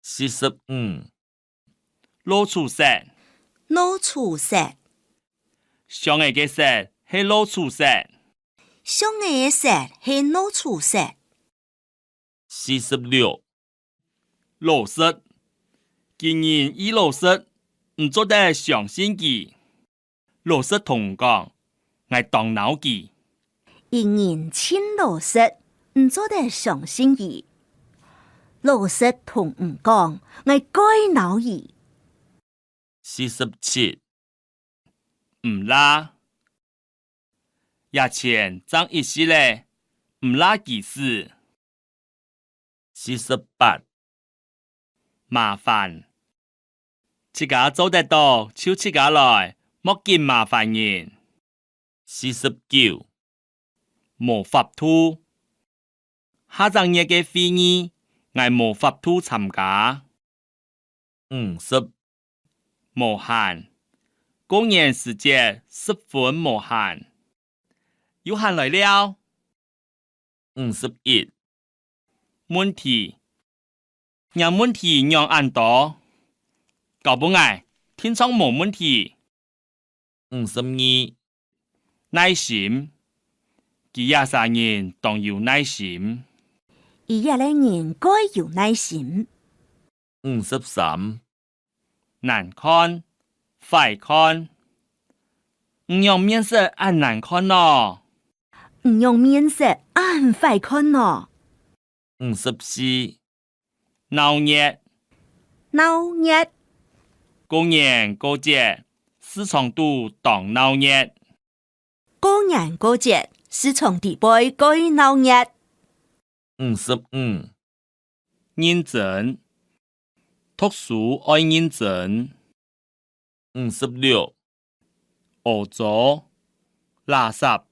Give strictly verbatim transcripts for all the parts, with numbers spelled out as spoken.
四十五，老鼠屎。老鼠屎。箱仔个屎係老鼠屎。箱仔个屎係老鼠屎。四十六，老實。一人異老實，毋做得相信佢。 老實同你講，𠊎當惱佢。一人盡老實，毋做得相信佢。老實同你講，𠊎蓋惱佢。四十七，毋罅。這錢正一息仔，毋罅佢使。 四十八，麻煩。自家做得到就自家來，莫緊麻煩人。四十九，無法度。下隻月个會議，𠊎無法度參加。 五十，無閒。過年時節十分無閒。有閒來尞。五十一，問題。若問題仰恁多？交分𠊎，定著無問題。 五十二，耐心。佢這儕人當有耐心。佢這類人蓋有耐心。五十三，難看，壞看。你仰面色恁難看呢？你仰面色恁壞看呢？五十四， 鬧熱。鬧熱。過年過節，市場肚當鬧熱。過年過節，市場底背蓋鬧熱。五十五，認真。讀書愛認真。 五十六，屙糟、垃圾。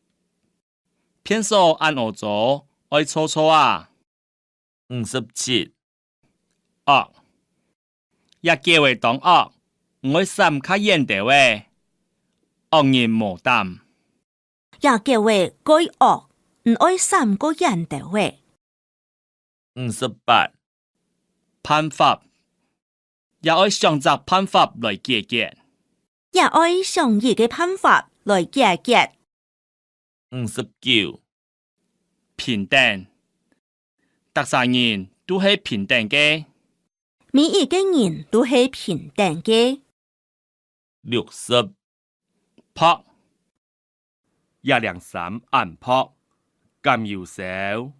便所恁屙糟，愛掃掃啊。五十七，惡。這狗仔當惡，你愛閃較遠兜仔。惡人無膽。這狗仔蓋惡，你愛閃過遠兜仔。 五十八，辦法。這愛想隻辦法來解決。這愛想一個辦法來解決。五十九，平等。逐儕人都係平等个。每一個人都係平等个。 六十，薄。這領衫恁薄，敢有燒？